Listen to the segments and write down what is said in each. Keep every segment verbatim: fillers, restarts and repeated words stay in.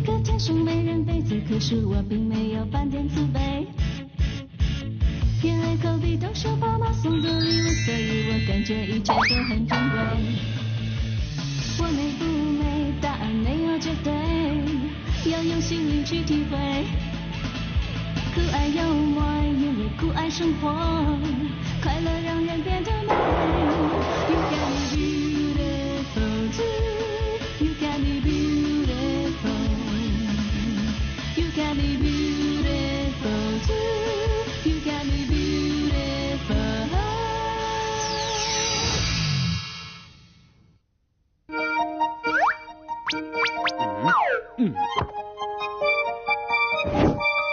歌天生没人陪，此刻是我并没有半点自卑。因为隔壁都是爸妈送的礼物，所以我感觉一切都很珍贵。我美不美，答案没有绝对，要用心灵去体会。酷爱幽默，因为酷爱生活，快乐让人变得美。You got me beautiful too. You got me beautiful. You got me beautiful too. You got me beautiful.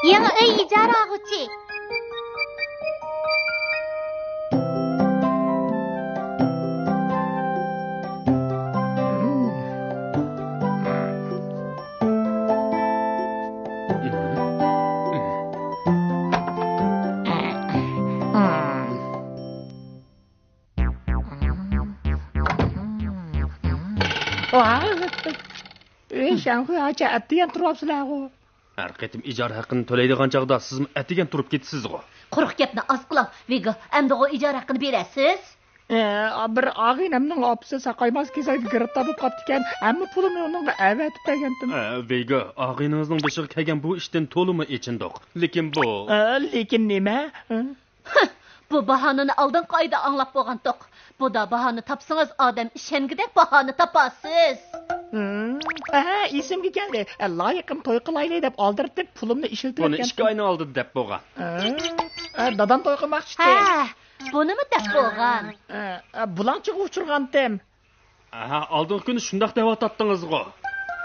يېڭى ئۆي ئىجارە ئالغۇچى. ئەي، شياڭخۇي ئاچا، ئەتىگەن تۇرۇۋاپسىلەرغۇ. ھەر قېتىم ئىجارە ھەققىنى تۆلەيدىغان چاغدا سىزمۇ ئەتىگەن تۇرۇپ كېتىسىزغۇ. قۇرۇق گەپنى ئاز قىلىڭ، ۋىگو، ئەمدىغۇ ئىجارە ھەققىنى بېرەرسىز؟ ئە، بىر ئاغىنەمنىڭ ئاپىسى ساقايماس كېسەلگە گىرىپتار بولۇپ قاپتىكەن، ھەممە پۇلۇمنى ئۇنىڭغا ئەۋەتىپ بەرگەنتىم. ئە، ۋىگو، ئاغىنىڭىزنىڭ بېشىغا كەلگەن بۇ ئىشتىن تولىمۇ ئېچىندۇق. لېكىن بۇ ئە، لېكىن نېمە؟ ھە؟ ھە، بۇ باھانىنى ئالدىنقى ئايدا ئاڭلاپ بولغانتۇق. بۇدا باھانى تاپسىڭىز، ئادەم ئىشەنگۈدەك باھانى تاپارسىز. ھە، ئە، ئېسىمگە كەلدى. ئە، لايىقىم توي قىلايلى دەپ ئالدىرىتىپ، پۇلۇمنى بۇنى ئىككى ئىشلىتىۋەتكەنتىم. ئاينىڭ ئالدىدا دەپ بولغان. ئە، ئە، دادام توي قىلماقچىتى. ھە، بۇنىمۇ دەپ بولغان. ئە، ئە، بۇلاڭچىغا ئۇچرىغانتىم. ئاھا، ئالدىنقى كۈنى شۇنداق دەۋاتاتتىڭىزغۇ.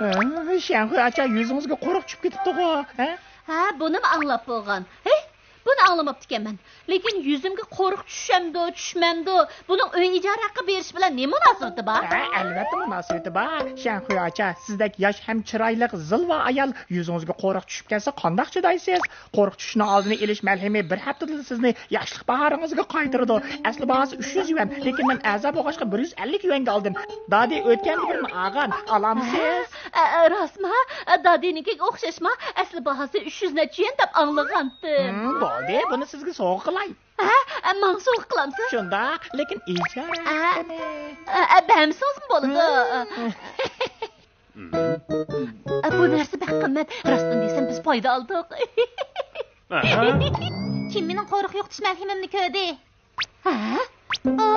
ھە، شياڭخۇي ئاچا، يۈزىڭىزگە قورۇق چۈشۈپ كېتىپتىغۇ، ھە؟ ھە، بۇنىمۇ ئاڭلاپ بولغان. ھەي، بۇنى ئاڭلىماپتىكەنمەن. لېكىن يۈزۈمگە قورۇق چۈشەمدۇ، چۈشمەمدۇ، بۇنىڭ ئۆي ئىجارە ھەققى بېرىش بىلەن نېمە مۇناسىۋىتى بار؟ ھە، ئەلۋەتتە مۇناسىۋىتى بار. شياڭخۇي ئاچا، سىزدەك ياش ھەم چىرايلىق زىلۋا ئايال يۈزىڭىزگە قورۇق چۈشۈپ كەلسە قانداق چىدايسىز؟ قورۇق چۈشۈشنىڭ ئالدىنى ئېلىش مەلھىمى بىر ھەپتىدىلا سىزنى ياشلىق باھارىڭىزغا قايتۇرىدۇ. ئەسلى باھاسى ئۈچ يۈز يۈەن، لېكىن مەن ئەزا بولغاچقا بىر يۈز ئەللىك يۈەنگە ئالدىم. دادى ئۆتكەندە بىرنى ئالغان، ئالامسىز؟ ئە، ئە، راستما؟ ئە، دادىنىڭكىگە ئوخشاشما؟ ئەسلى باھاسى ئۈچ يۈز نەچچە يۈەن دەپ ئاڭلىغانتىم. ھىم، بولدى، بۇنى سىزگە سوۋغا قىلاي. ھە؟ ئە، ماڭا سوۋغا قىلامسىز؟ شۇنداق، لېكىن ئىجارە ئە، ھەققىنى. ئە، ئە، بەرمىسىڭىزمۇ بولىدۇ. ھىم. ئە، بۇ نەرسە بەك قىممەت. راستىنى دېسەم، بىز پايدا ئالدۇق. ئەھە. كىم مېنىڭ قورۇق يوقىتىش مەلھىمىمنى كۆردى؟ ھە؟ ئا؟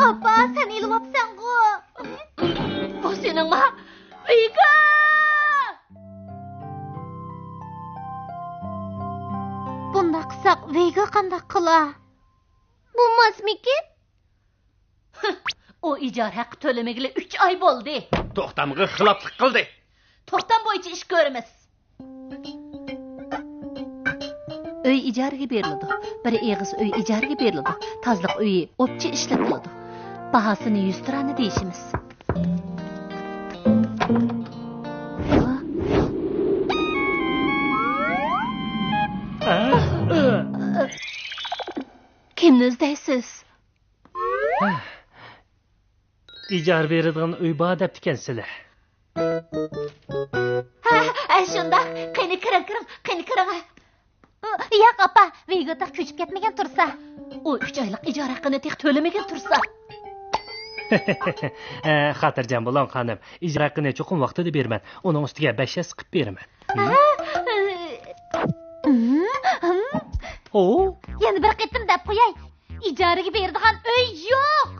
ئاپا، سەن ئېلىۋاپسەنغۇ؟ بۇ سېنىڭما؟ ۋىگا! بۇنداق قىلساق، ۋىگا قانداق قىلا؟ بولماسمىكىن؟ ئۇ ئىجارە ھەققى تۆلىمىگىلى ئۈچ ئاي بولدى. توختامغا خىلاپلىق قىلدى. توختام بويىچە ئىش كۆرىمىز. ئۆي ئىجارىگە بېرىلىدۇ. بىر ئېغىز ئۆي ئىجارىگە بېرىلىدۇ. تازىلىق ئۆيى ئوپچە ئىشلىتىلىدۇ. باھاسىنى يۈز تىرانە دېيىشىمىز. كىمنى ئىزدەيسىز؟ ئىجارە بېرىدىغان ئۆي بار دەپتىكەنسىلەر. ھە، ھە، شۇنداق. قېنى كىرىڭ، كىرىڭ، قېنى كىرىڭ. ياق، ئاپا، ۋىگو تېخى كۆچۈپ كەتمىگەن تۇرسا. ئۇ ئۈچ ئايلىق ئىجارە ھەققىنى تېخى تۆلىمىگەن تۇرسا. ھە، خاتىرجەم بولۇڭ، خانىم. ئىجارە ھەققىنى چوقۇم ۋاقتىدا بېرىمەن. ئۇنىڭ ئۈستىگە بەش ياز قىپ بېرىمەن. ھە؟ ھە؟ ھە؟ ھە؟ ھە؟ ئو؟ يەنە بىر قېتىم دەپ قوياي. ئىجارىگە بېرىدىغان ئۆي يوق.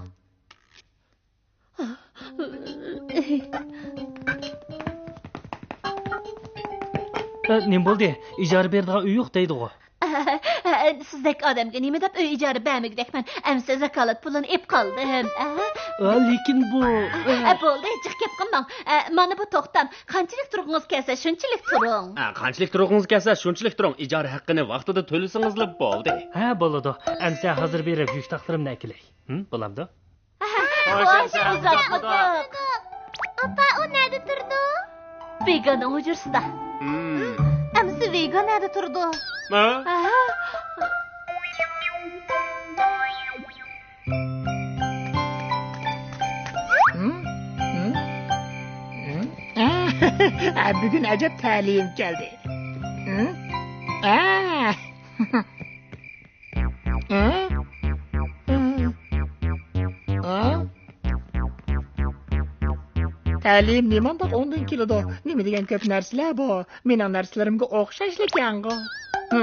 ئە، نېمە بولدى؟ ئىجارە بېرىدىغان ئۆي يوق دەيدىغۇ. ئە، سىزدەك ئادەمگە نېمە دەپ ئۆي ئىجارە بەرمىگۈدەكمەن؟ ئەمىسە زاكالەت پۇلىنى ئېپ قالدىم. ئە؟ ئە، لېكىن بۇ، ئە، ئە، بولدى، جىق گەپ قىلماڭ. ئە، مانا بۇ توختام. قانچىلىك تۇرغۇڭىز كەلسە، شۇنچىلىك تۇرۇڭ. ئە، قانچىلىك تۇرغۇڭىز كەلسە، شۇنچىلىك تۇرۇڭ. ئىجارە ھەققىنى ۋاقتىدا تۆلىسىڭىزلا بولدى. ھە، بولىدۇ. ئەمىسە ھازىر بېرىپ يۈك تاقلىرىمنى ئەكېلەي. ھىم، بولامدۇ؟ خوش، ئۇزاتمىدۇق. ئاپا، ئۇ نەدە تۇرىدۇ؟ ۋىگانىڭ ھۇجرىسىدا. ئەمىسە ۋىگا نەدە تۇرىدۇ؟ ھە؟ ھە، بۈگۈن ئەجەب تەلىيىم كەلدى. ھە؟ ھە؟ ھە؟ ھە؟ تەلىيىم نېمانداق ئوڭدىن كېلىدۇ؟ نېمە دېگەن كۆپ نەرسىلەر بۇ؟ مېنىڭ نەرسىلىرىمگە ئوخشاشلىكەنغۇ؟ ھە؟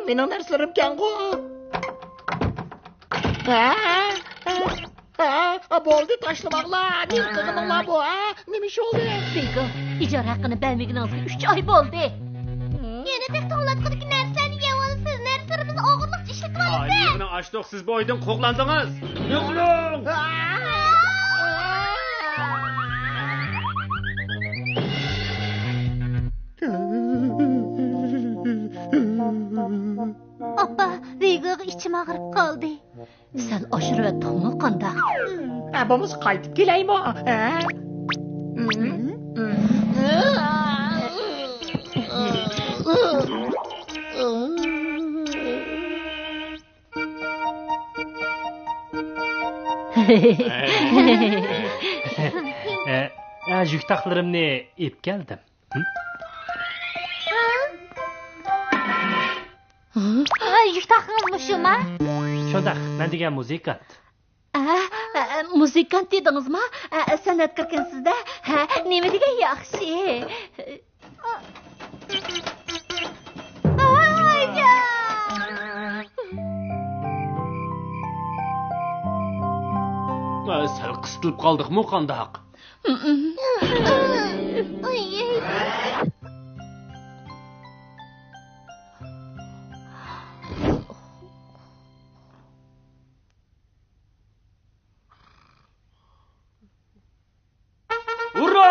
مېنىڭ نەرسىلىرىمكەنغۇ؟ ھە؟ ھە؟ ھە؟ بولدى، تاشلىماڭلار. نېمە قىلغىنىڭلار بۇ، ھە؟ نېمە ئىش بولدى؟ بىگو، ئىجارە ھەققىنى بەرمىگىنىڭىزگە ئۈچ ئاي بولدى. يەنە تېخى توڭلاتقۇدىكى نەرسىلەرنى يەۋالىسىز، نەرسىلىرىمىزنى ئوغرىلىقچە ئىشلىتىۋالىسىز. ئايىغىنى ئاچتۇق، سىز بۇ ئۆيدىن قوغلاندىڭىز. يوقىلىڭ! ئاپا، بىگوغا ئىچىم ئاغرىپ قالدى. سەل ئاشۇرۇۋەتتۇقمۇ قانداق؟ ھە، بولمىسا قايتىپ كېلەيمۇ؟ ھە؟ ئە، ئە، يۈك تاقلىرىمنى ئېلىپ كەلدىم. ھە؟ ھە، يۈك تاقىڭىز مۇشۇما؟ شۇنداق، مەن دېگەن مۇزىكانت. ئە، ئە، مۇزىكانت دېدىڭىزما؟ ئە، سەنئەتكاركەنسىز-دە. ھە، نېمە دېگەن ياخشى. ئايجان! ئە، سەل قىستىلىپ قالدۇقمۇ قانداق؟ ئاي. ئۇررا!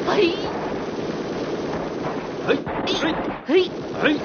ھەي! ھەي! ھەي! ھەي!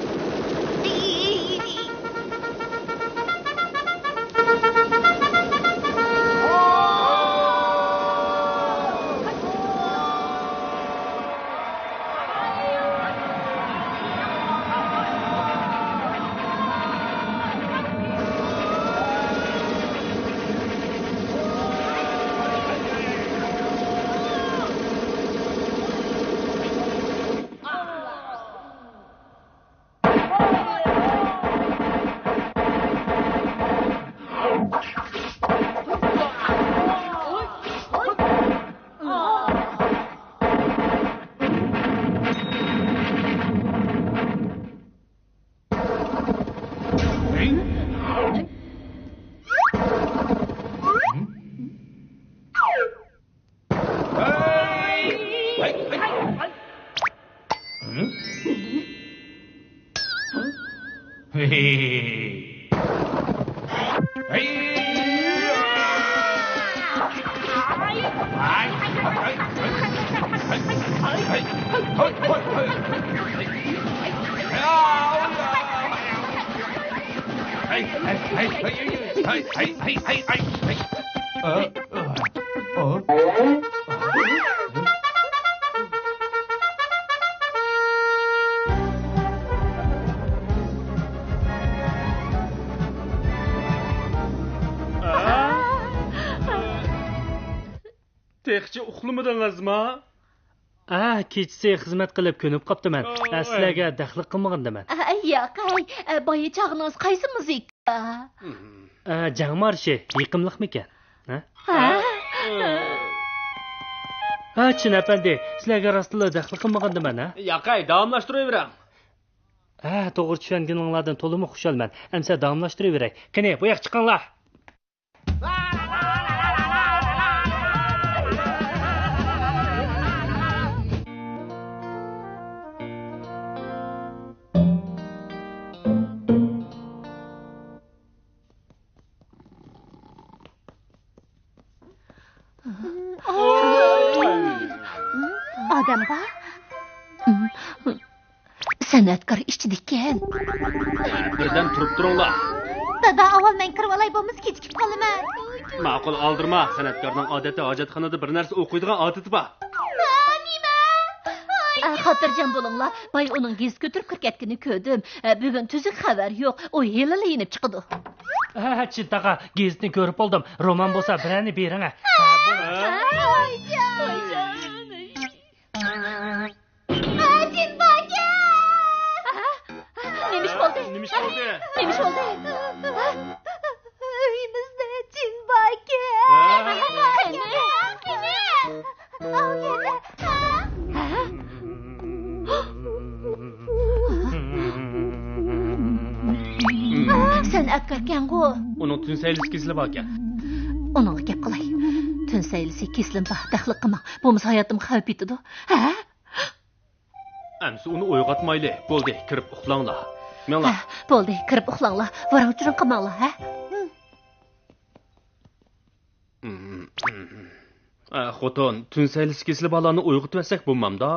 تېخىچە ئۇخلىمىدىڭىزما؟ ئا، كېچىسى خىزمەت قىلىپ كۆنۈپ قاپتىمەن. ئا، سىلەرگە دەخلى قىلمىغىندا مەن. ئا، ياقەي، ئا، بايا چاغىنىڭىز قايسى مۇزىكا؟ ئا، جەڭ مارشى، يېقىملىقمىكەن؟ ھە؟ ھە؟ ھە، چىن ئەپەندى، سىلەرگە راستلا دەخلى قىلمىغاندا مەن، ھە؟ ياقەي، داۋاملاشتۇرۇۋېرىڭ. ھە، توغرا چۈشەنگىنىڭلاردىن تولىمۇ خۇشالمەن. ئەمسە داۋاملاشتۇرۇۋېرەي. قېنى، بۇ ياققا چىقىڭلار. ئادەم بار. سەنئەتكار ئىچىدىكەن. بىردەم تۇرۇپ تۇرۇڭلار. دادا، ئاۋۋال مەن كىرىۋالاي، بولمىسا كېچىكىپ قالىمەن. ماقۇل، ئالدىرىما. سەنئەتكارنىڭ ئادەتتە ھاجەتخانىدا بىر نەرسە ئوقۇيدىغان ئادىتى بار. ئا، نېمە؟ ئاي. خاتىرجەم بولۇڭلار، باي ئۇنىڭ گېزىت كۆتۈرۈپ كىرىپ كەتكىنىنى كۆردۈم. ئە، بۈگۈن تۈزۈك خەۋەر يوق، ئۇ ھېلىلا يېنىپ چىقىدۇ. ھە، چىن تاغا، گېزىتنى كۆرۈپ بولدۇم. رومان بولسا بىرەرنى بېرىڭە. ھە، بولدى. ئايجان! ئايجان! ئايجان! نېمە ئىش بولدى؟ نېمە ئىش بولدى؟ نېمە ئىش بولدى؟ ئۆيىمىزدە جىن باركەن. ھە؟ قېنى؟ قېنى؟ سەن ئەپكاركەنغۇ؟ ئۇنىڭ تۈن سەيلىسى كېسىلى باركەن. ئۇنىڭغا گەپ قىلاي. تۈن سەيلىسى كېسىلىم بار، دەخلى قىلماڭ. بولمىسا ھاياتىمغا خەۋپ يېتىدۇ. ھە؟ ئەمسە ئۇنى ئويغاتمايلى. بولدى، كىرىپ ئۇخلاڭلار. مېڭلار. ھە، بولدى، كىرىپ ئۇخلاڭلار. ۋاراڭ-چۇرۇڭ قىلماڭلار، ھە؟ ئە، خوتۇن، تۈن سەيلىسى كېسىلى بالىلارنى ئويغىتىۋەتسەك بولمامدا؟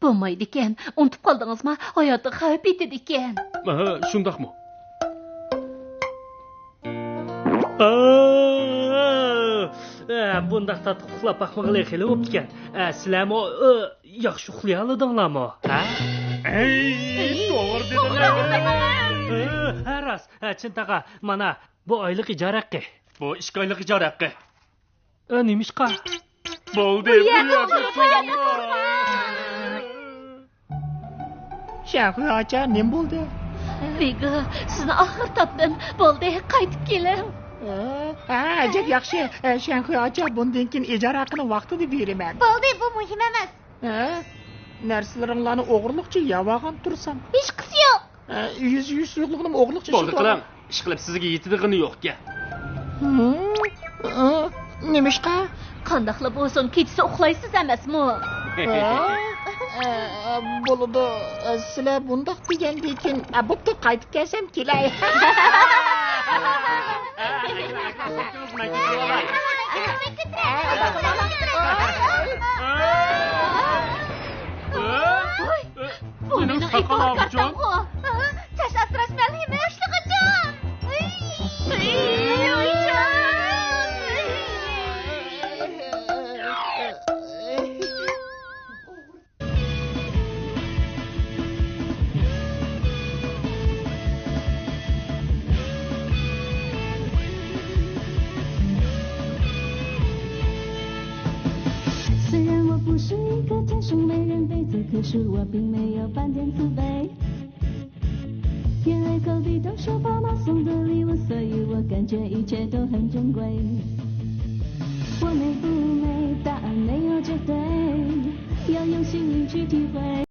بولمايدىكەن. ئۇنتۇپ قالدىڭىزما؟ ھاياتىغا خەۋپ يېتىدىكەن. ھە، شۇنداقمۇ؟ ئا، ئە، بۇنداق تاتلىق ئۇخلاپ باقمىغىلى خېلى بوپتىكەن. ئە، سىلەرمۇ، ئە، ياخشى ئۇخلىيالىدىڭلارمۇ؟ ھە؟ ئەي، توغرا دېدىڭلار. ئە، ھە، راست. ئە، چىن تاغا، مانا، بۇ ئايلىق ئىجارە ھەققى. بۇ ئىككى ئايلىق ئىجارە ھەققى. ئە، نېمىشقا؟ بولدى، بۇ يەردە تۇرۇڭلار. شياڭخۇي ئاچا، نېمە بولدى؟ ۋىگې، سىزنى ئاخىرى تاپتىم. بولدى، قايتىپ كېلىڭ. ھە، ھە، ئەجەب ياخشى. شياڭخۇي ئاچا، بۇندىن كېيىن ئىجارە ھەققىنى ۋاقتىدا بېرىمەن. بولدى، بۇ مۇھىم ئەمەس. ھە؟ نەرسىلىرىڭلارنى ئوغرىلىقچە يەۋالغان تۇرسام. ھېچقىسى يوق. ھە، يۈز، يۈز سۇيۇقلۇقنىمۇ ئوغرىلىقچە بولدى، ئىشلىتىۋالغان. قىلىڭ. ئىشقىلىپ سىزگە يېتىدىغىنى يوقكەن. ھىم؟ ئە، نېمىشقا؟ قانداقلا بولسۇن، كېچىسى ئۇخلايسىز ئەمەسمۇ؟ ھە؟ ئە، ئە، بولىدۇ. ئە، سىلەر بۇنداق دېگەندىن كېيىن، ئە، بوپتۇ، قايتىپ كەلسەم كېلەي. ۋاي! بۇ مېنىڭ ئېكىۋالغان كارتامغۇ. چاچ ئاسراش مەلھىمى. باشلىغۇچۇم. 虽然我不是一个天生美人胚子，可是我并没有半点自卑。天黑口低头说爸妈送的礼物，所以我感觉一切都很珍贵。我美不美，答案没有绝对，要用心灵去体会。